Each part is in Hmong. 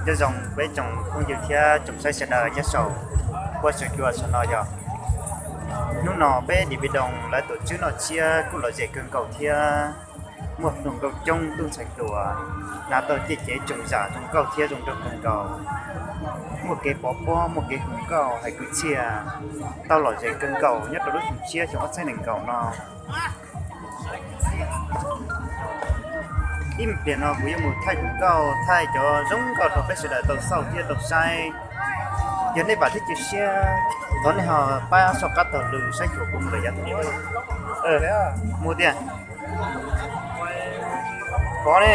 Nyob zoo peb tsoom phooj ywg thiab tsoom saib sawv daws nyob saum huab saum cua saum no yog hnub no peb Điện Biên Đông lawv tus tswb noj tsiab kuj lom zem kawg nkaus thiab muaj hluas nkauj coob tub ntxhais hluas hnav tau ciaj cev tsoom zam zoo nkauj thiab zoo nraug kawg nkaus. Muaj kev pov pob muaj kev hu nkauj hais kwv txhiaj tau lom zem kawg nkaus nyob rau lub xyoo tshiab xyoo ob txhiab nees nkaum no. Ib me pliag no kuv yuav mus thaij tus nkauj thaij cov zoo nkauj rau peb sawv daws tau xauj thiab tau saib. Yog nej pom thiab cia siab thov nej ho pab soj qab taug lw saib xyuas kuv mus lawm yav tag. Mus tiag. Pov ne.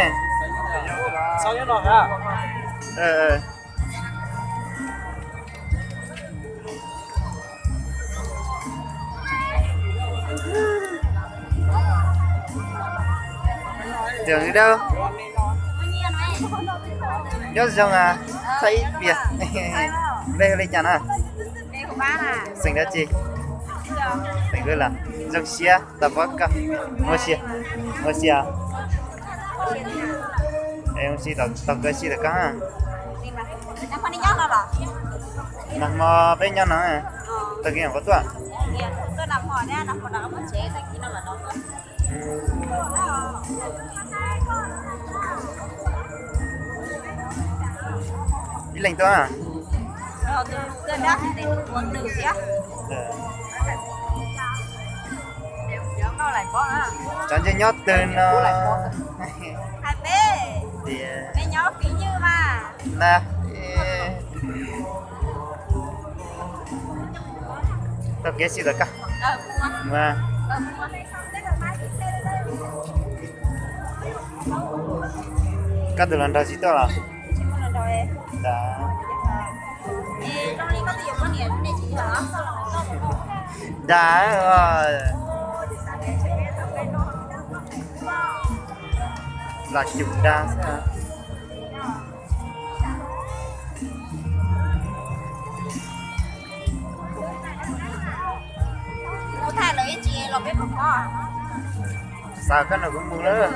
Tseem li dab. Nyob zoo, thaij ib pliag. Npe hu li cas na? Xeem dab tsi? Xeem Vwj los? Zoo siab tau pom koj. Ua si, ua si. Ua si tau koj si tau koj. Nag hmo peb nyob no, tag kis qhuav tuaj. Ib leeg tuaj. Tsav ntshe nyob twg no. Tias na. Tau kev si tau koj. Koj tus hluas nraug tsis tuaj los? Nrad, los cum nrad xwb. Xav koj no kuv mus lawm.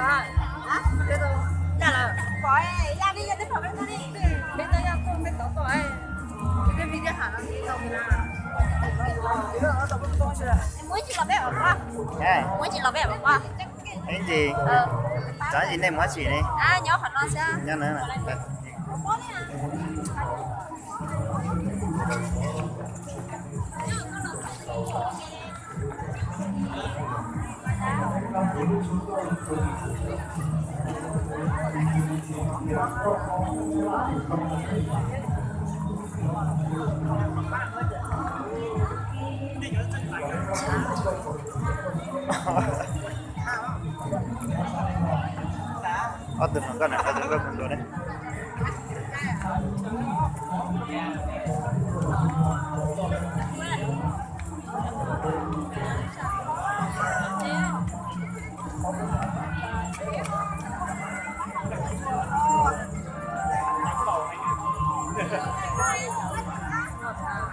Ib ntsis, tov ntsis nej mus tsi ne? Nyob no. Ob tug hluas nkauj na, ob tug nkauj kawg nkaus ne.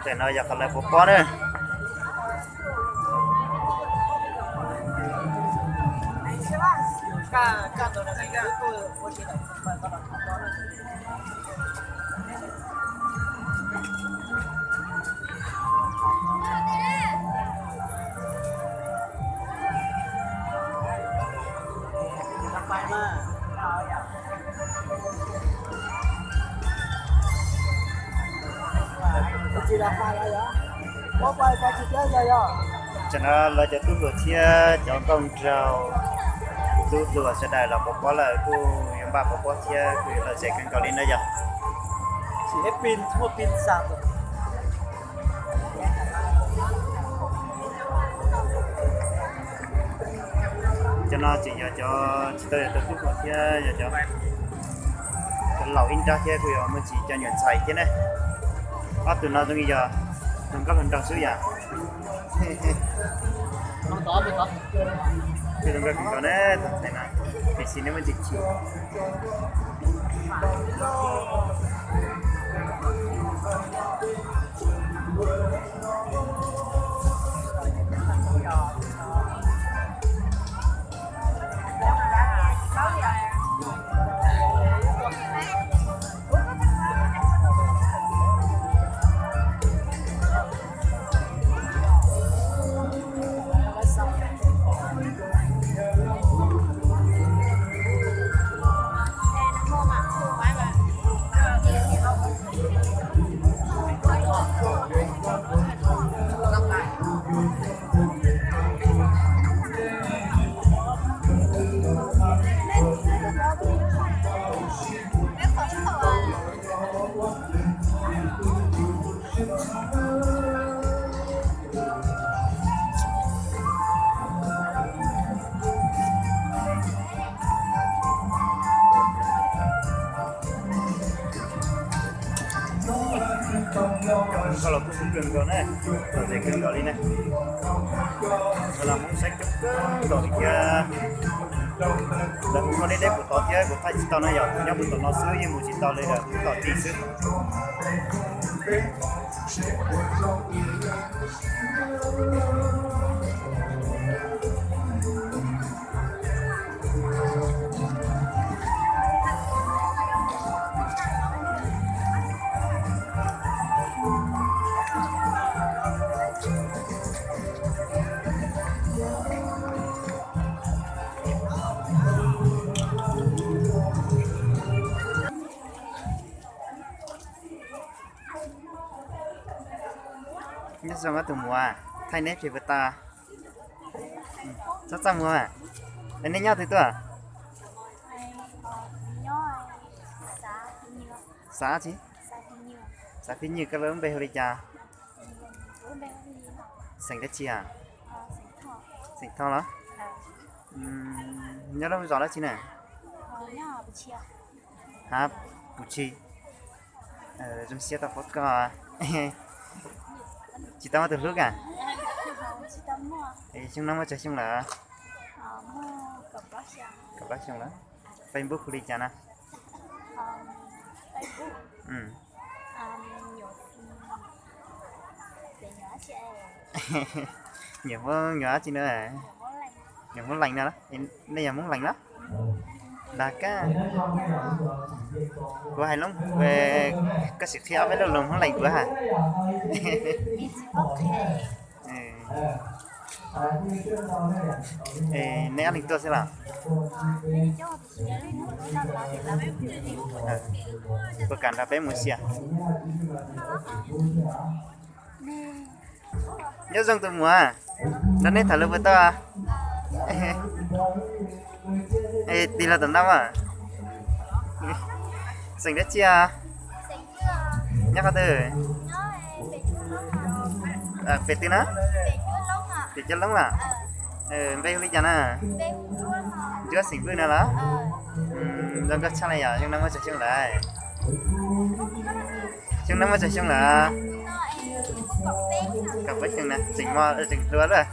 Tam no yog qhov lawv puas pob na. Tam no lawv cov tub hluas thiab cov nkauj nraug, tub hluas sawv daws los pov pob lawm kuj yuav npaj pov pob thiab kuj yuav lom zem kawg nkaus li na yog. Cov no tseem yog cov tsis tau yog cov tub hluas thiab yog cov, cov laus ib nrab thiab kuj yuav muaj tsis cov nyuam ntxhais thiab ne. Ob tug no zoo li yog hluas nkauj hluas nraug xwb yom. Hluas nkauj hluas nraug ne, tus ntxhais no, tiam sis nws muaj ntsis chim. Koj los kuj zoo kawg nkaus na, lom zem kawg nkaus li na. Los Hmoob saib coob kawg nkaus li thiab. Lawv hu koj deb deb kuv tod thiab kuv thaij tsis tau na yom, nyob kuv tom no xwb yeej mus tsis tau li lawm, kuv tom tsis xwb. Nyob zoo ob tug muam, thaij neb pem puas tas? Txhob txaj muag. Es nej nyob twg tuaj? Xav tsi? Xav Phij Nyij, koj lub npe hu li cas? Xeem dab tsi a? Xeem Thoj los? Nyob lub zos dab tsi na? Hab Pu Tshi. Zoo siab tau pom koj. Tsis tau muaj tus hlub ka? Xyoo no muaj tsawg xyoo lawm? Kaum plaub xyoo lawm. Facebook hu li cas na? Nyuam Hmoob nyuam dab tsi na? Nyuam Hmoob Lees no. Nej yog Hmoob Lees los? Dag kab. Kuv hais lub, koj sim qhia ob peb lub lus Hmoob Lees kuv ha. Nej ob leeg tuaj xwb los? Puas kam nrog peb mus ua si? Nyob zoo tus muam, nrog neb tham lus puas tau? Tig los tom no mas. Xeem dab tsi? Nyob qhov twg? Pem twg na? Pem Cuab Loob los? Npe hu li cas na? Ncuab xeem Vwj no los? Zoo nkauj tshaj li yom, xyoo no muaj tsawg xyoo lawm? Xyoo no muaj tsawg xyoo lawm? Kaum peb xyoo na, tseem hluas luaj.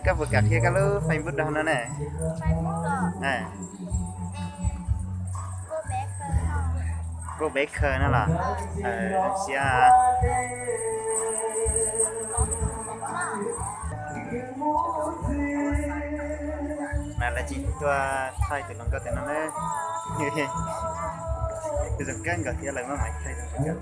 Koj puas kam qhia koj lub Facebook rau no ne? Koj Bev Khaws no los? Siab. Mas lawv tsis tuaj thaij tus hluas nkauj ntawm no na. Tus zoo kawg nkaus thiab lawv muab mas thaij tus hluas nkauj.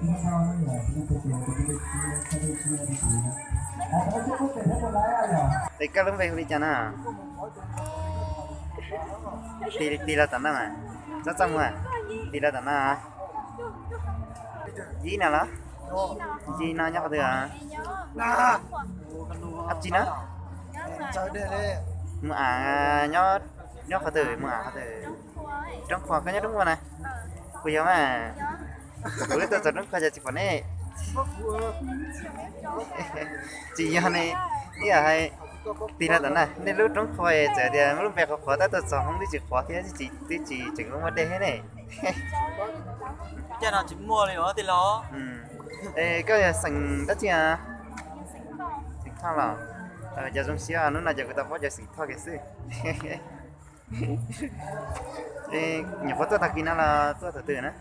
Es koj lub npe hu li cas na? Tig los tom no mas. Txhob txaj muag. Tig los tom no. Yib no los? Yib no nyob qhov twg? Ab tsi na? Mus Am, nyob qhov twg? Mus Am qhov twg? Roob Qhua, koj nyob Roob Qhua na? Puas yog mas? Kuv twb tuaj txog Roob Qhua cas tsis pom nej. Tsis yog ne, ib yam hais tig los tom na, nej lub Roob Qhua txawm tias muaj lub npe qhuav qhuav tab tuaj txog Hmoob twb tsis qhuav thiab, twb tsis tseem muaj dej thiab ne. Koj yog xeem dab tsi? Xeem Thoj los? Cov zoo siab, hnub no ces kuv tau paub cov xeem Thoj kiag xwb. Nyuam qhuav tuaj tag kis no los tuaj thaum twg na?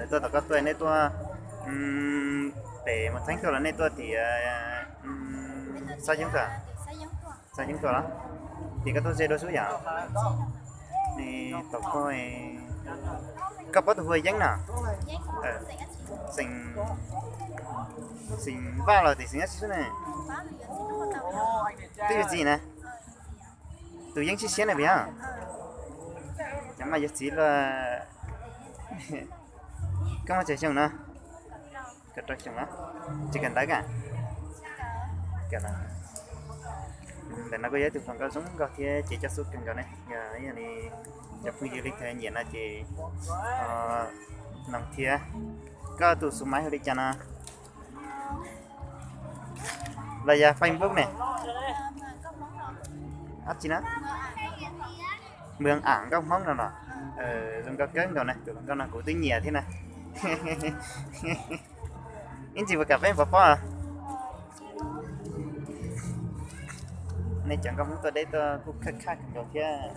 Tuaj tom koj tuaj, nej tuaj pem Mus Theeb tuaj los nej tuaj tim Xab Yeeb tuaj? Xab Yeeb tuaj los? Tim koj tuaj ze dua xwb yom? Tom koj, koj paub tus hu ua Yeeb no? Xeem, xeem Vaj los tim xeem dab tsi xwb ne? Twb yuav txiv na. Tus Yeeb siab siab ne puas yog? Cov mas yuav txiv luaj. Koj muaj tsawg xyoo no? Kaum rau xyoo los? Tsis kawm ntawv ka? Ntawm no kuj yog ib tug hluas nkauj zoo nkauj thiab cev coj xub kawg nkaus ne. Yog li cov phooj ywg leej twg nyiam no ces noog thiab. Koj tus xu maiv hu li cas no? Los yog Facebook ne? Ab tsi na? Mws Am Nkauj Hmoob no los? Zoo nkauj kawg nkaus na, tus hluas nkauj no kuv twb nyiam thiab na. Ib ntsis puas kam peb pov pob? Nej cov nkauj Hmoob tuaj deb tuaj kuj khaj khaj kawg nkaus thiab.